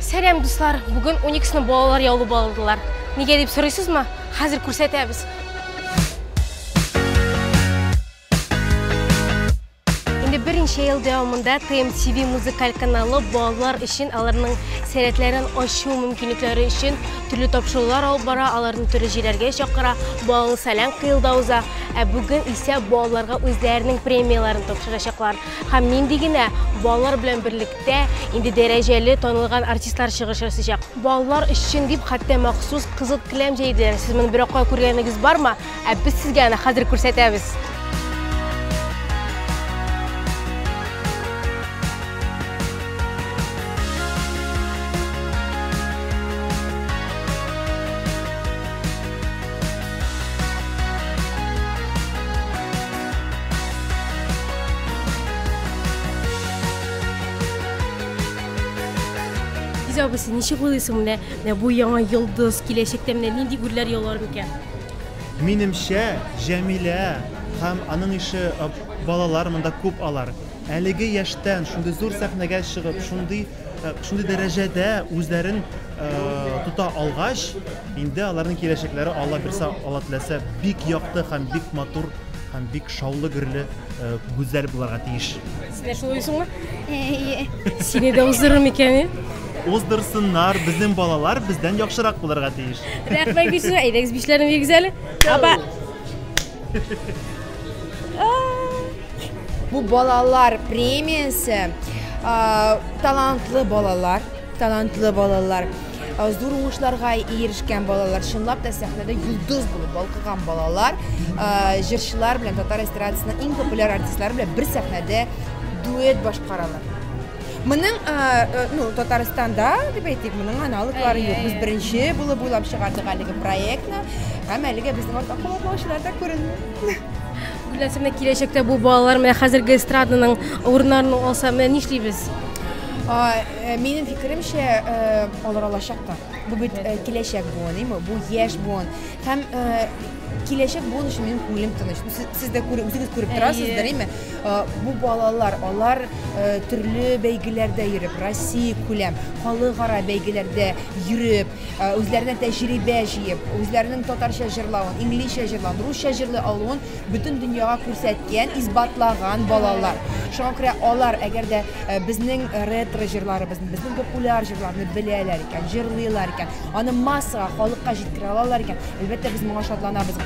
Сәлам, дуслар! Бүген Униксны балалар яулап алдылар. Нигә дип сорыйсызмы? Хәзер күрсәтәбез. Инде берничә ел дәвамында TMTV музыкаль каналы балалар өчен аларның сәләтләрен ачу мөмкинлекләре өчен төрле тапшырулар алып бара, аларны төрле җирләргә чакыра, балалы солянка елда уза. Ә бүген исә балаларга үзләренең премияләрен тапшырачаклар. Һәм нинди генә балалар белән берлектә инде дәрәҗәле танылган артистлар чыгыш ясыйчак. Балалар өчен дип хәтта махсус кызыл келәм җәйделәр. Сез моны берәр кая күргәнегез бармы? Ә без сезгә аны хәзер күрсәтәбез. Дизә абыйсы, ничек уйлыйсың, менә, менә бу яңа йолдыз киләчәктә менә нинди гүрләр яулар микән? Минемчә, Җәмилә һәм аның ише балалар монда күп алар. Әлеге яшьтән шундый зур сәхнәгә чыгып, шундый шундый дәрәҗәдә үзләрен тота алгач, инде аларның киләчәкләре, Алла бирсә, Алла теләсә, бик якты һәм бик матур һәм бик шаулы-гөрле гүзәл булырга тиеш. Син дә шулай уйлыйсыңмы? Әйе. Сине дә уздырыр микән? Уздырсыннар, безнең балалар бездән яхшырак булырга тиеш. Рәхмәт бирсен, әйдәгез бишләрне бирегез әле. Апа. Бу балалар премиясе талантлы балалар, талантлы балалар, зур уңышларга ирешкән балалар, чынлап та сәхнәдә йолдыз булып балкыган балалар, җырчылар белән татар эстрадасының иң популяр артистлары белән бер сәхнәдә дуэт башкаралар. Моның, ну, Татарстанда, дип әйтик, моның аналоглары юк. Без беренче булып уйлап чыгардык әлеге проектны. Һәм әлегә безнең арттан кабатлаучылар да күренми. Гөлназ, менә киләчәктә бу балалар менә хәзерге эстраданың урыннарын алса, менә нишлибез? Минем фикеремчә, алар алачак та. Бу бит киләчәк буын, әйме? Бу яшь буын. Һәм киләчәк буын өчен минем күңелем тыныч. Сез дә күреп, үзегез күреп торасыздыр, әйме? Бу балалар, алар төрле бәйгеләрдә йөреп, Россия күләм, халыкара бәйгеләрдә йөреп, үзләренә тәҗрибә җыеп, үзләренең татарча җырлавын, инглизчә җырлавын, русча җырлый алуын бөтен дөньяга күрсәткән, исбатлаган балалар. Шуңа күрә алар, әгәр дә безнең ретро җырларыбызны, безнең популяр җырларны беләләр икән, җырлыйлар икән, аны массага, халыкка җиткерә алалар икән, әлбәттә, без моңа шатланабыз.